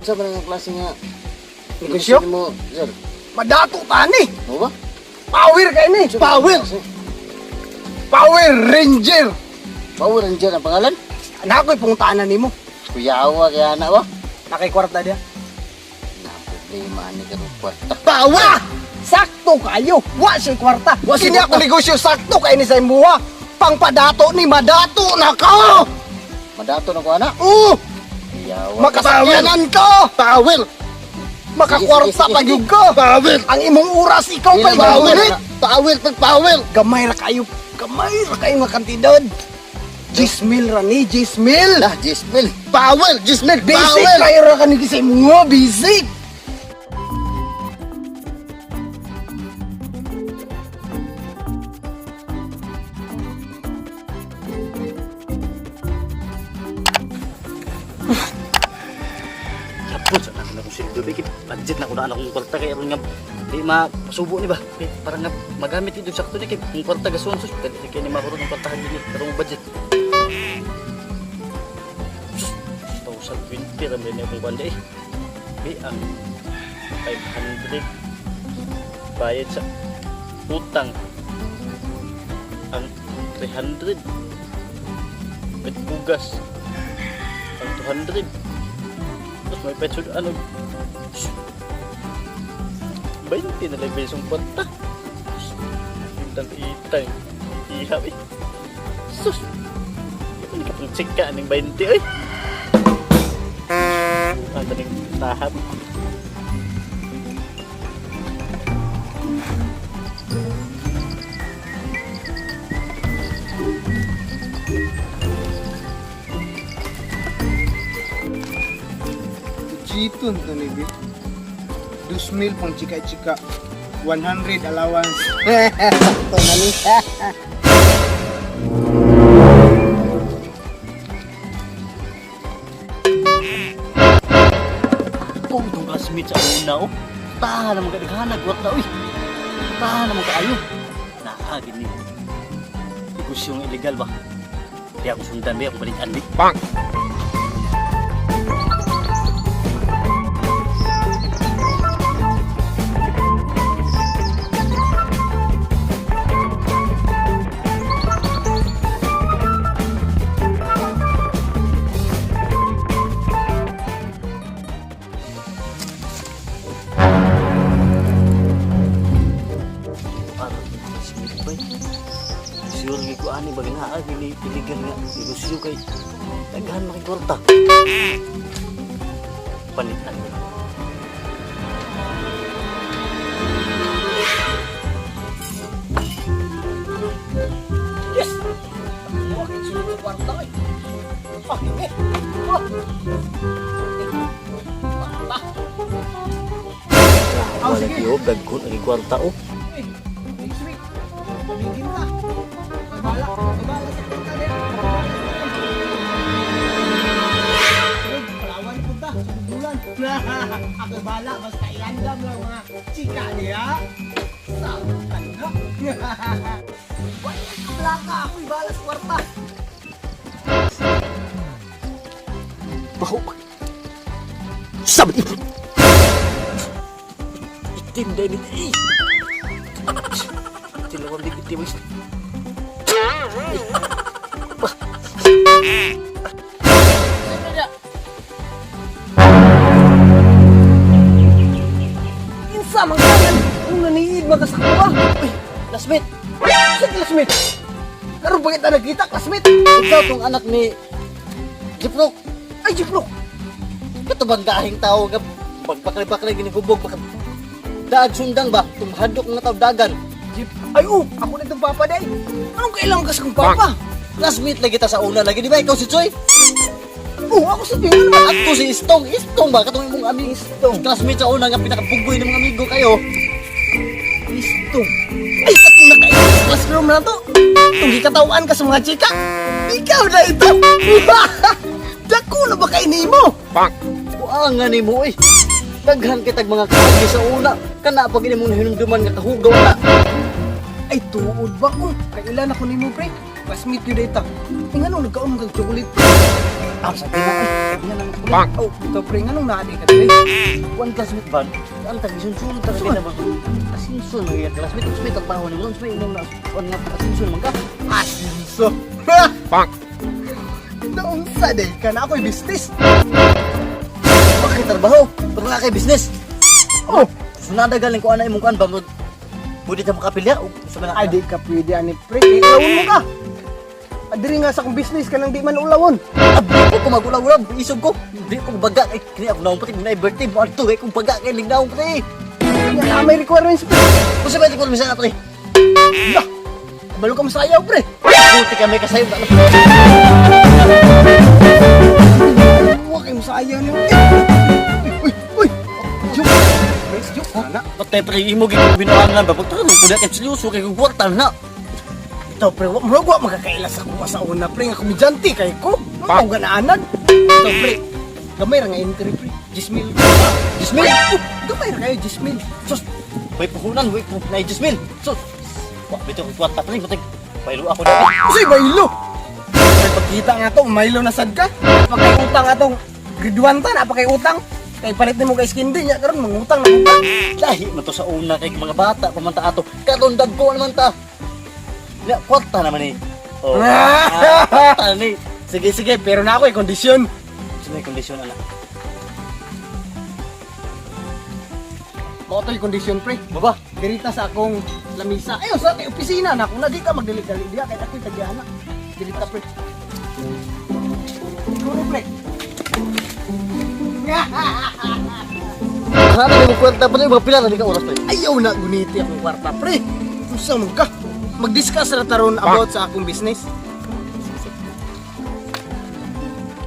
Sa ba nga klase nga Negosyo? mo, sir? Madato tani. Mo ba? Power kay ni. Power. Power Ranger. Power Ranger ang pangalan? Anak ko'y pungtanan nimo. Kuyawa kaya na ba? Nakay kwarta diya. Na problema ni karong kwarta. Power! Sakto kayo. Wa siya kwarta. Wa siya Kini ako kwarta. negosyo sakto kay ni sa imuha. Pangpadato ni madato na ka. Madato na ko ana. Oo, Kuyawa. makasakyanan ka. Power. Makakwarta Sige, sige, pa sige. gyud ka. Power. Ang imong oras ikaw pa Power. gaulit. Power pag power. Gamay ra kayo. Gamay ra kayo nga kantidad. 10,000 ra ni, 10,000. Lah, Jismil. Power, Jismil. Basic Power. kayo ra kani sa imuha, basic. Sapot sa nang akong sildo ba kay budget na ko na akong kwarta kay aron nga di masubo ni ba kay para nga magamit ito sakto ni kay kung kwarta gasuon sus dali kay ni mahurot ang kwarta ni karong budget. Sus, 2020 ra man akong kwan eh. Bi ang 500 bayad sa utang, ang 300 with bugas, ang 200. Tapos may petsod ano. 20 na lang besong kwarta. Itang itang. Ihaw eh. Sus! Di pa nikapang chika ng 20 eh. Ang daling tahap. Jiton to ni Bi. 2,000 pang chika-chika. 100 allowance. Sakto na ni. Kung itong classmate sa una oh. Taha naman ka naghanag. Kwarta uy. Taha naman kaayo. Naa gini. Negosyong illegal ba? Di ako sundan ba? Ako balikan di. Bang! Parang classmate ba? Sure nga ko ani ba nga gini illegal nga negosyo kay daghan makikwarta. Palitan ko na. Yes! Bakit sunod sa kwarta eh? Ah, eh! Ah! Kwarta! Oh, sige. Yo, dagkon ang kwarta oh. Eh, next week, pamigin ta. Kabala, kabala sa kwarta din. Palawan punta, bulan. Ako bala, basta i-random lang mga chika niya. Sa na. Wala ka plaka, ako'y bala sa kwarta. Baho. Sabi. Itim dahil ni. Tilawang di itim. Insa man kanan kung naniid makasakuha. Uy, classmate. Sa classmate. Karon pa kita nagkita, classmate. Ikaw tong anak ni Jiprok. Ay, Jiplok. Kato bang gahing tao nga pagbaklay-baklay gini hubog baka daag sundang ba tumhadok nga tao dagan. Jeep. Ay, oh, ako na itong papa day. Anong kailangan ka sa kong papa? Classmate lagi ta sa una lagi di ba ikaw si Choi? Oh, ako sa tingin naman. Ako si Istong, Istong ba katong imong aming Istong. Classmate sa una nga pinakabugoy ng mga amigo kayo. Istong. Ay, katong nakainis sa classroom na to. Itong gikatawaan ka sa mga chika. Ikaw na ito. Dako na ba kay nimo? Buangan nimo eh. Daghan kitag mga kaagi sa una. Kana pag ini mong hinumduman nga kahugaw na. Ay, tuod ba ko? Kailan ako nimo, pre? Classmate yun data. Eh, nganong nagkaon kag chocolate? Ah, sabi na eh. Sabi na lang ako. Oh, ito pre, nganong naadi ka pre? One classmate ba? Ang tag-isunsun, tag Saan? na ba? Asinsun, mga classmate. Unsa may trabaho nimo? Unsa may imong na kuan nga asinsun man ka? Asinso. Bonk. Naunsa day ka na ako'y business. Bakit trabaho? Pero nga kay business. Oh, Sunada galing ko ana imong kuan ba? Pwede ta makapilya o sa mga ay di ka pwede ani pre. Kay ulawon mo ka. Adiri nga sa akong business ka nang di man ulawon. Abi ko kung magulaw-ulaw, isog ko. Hindi ko baga kay kini ako naong pati na birthday mo adto kay kung baga kay lignaong pati. Nga na may requirements pre. Unsa ba ko misa pre? Lah, kabalo ka masayaw pre. Buti ka may kasayo na. Huwag kayo masayaw niyo. Eh, uy, uy, uy. Joke. Friends, joke. Ana. Patay pre imo gid binuangan ba pagtulong ko na kay seryoso kay kung kwarta na. Ito pre, wa murag wa makakaila sa kuha sa una pre nga komedyante kay ko. Mao ganaanan. Ito pre, gamay ra nga entry pre. 10,000. 10,000. Oh, gamay ra kayo 10,000. Sus, may puhunan, may puhunan na 10,000. Sus, wa bitaw kung kwarta pre, matag baylo ako na. Uy, baylo. Pre, pagkita nga to, maylo na sad ka. Pagkay utang atong grade 1 ta, napakay utang. Kay palit nimo kay skin din nya karon mangutang na utang. Lahi man to sa una kay mga bata pa man ta ato. Karon dagko naman ta. Ya, kwarta naman eh. Oh. Kwarta na ni. Sige sige, pero na ako kondisyon. Sa may kondisyon ala. Mao to'y kondisyon pre. Baba, Dirita sa akong lamisa. Ayo sa kay opisina na kung nadi ka magdali-dali diha kay ako'y tagyana. Dirita pre. Siguro pre. Grabe mo kwarta pa mga pila na di ka oras pre. Ayaw na guniti akong kwarta pre. Unsa man ka? Mag-discuss ra taron about sa akong business.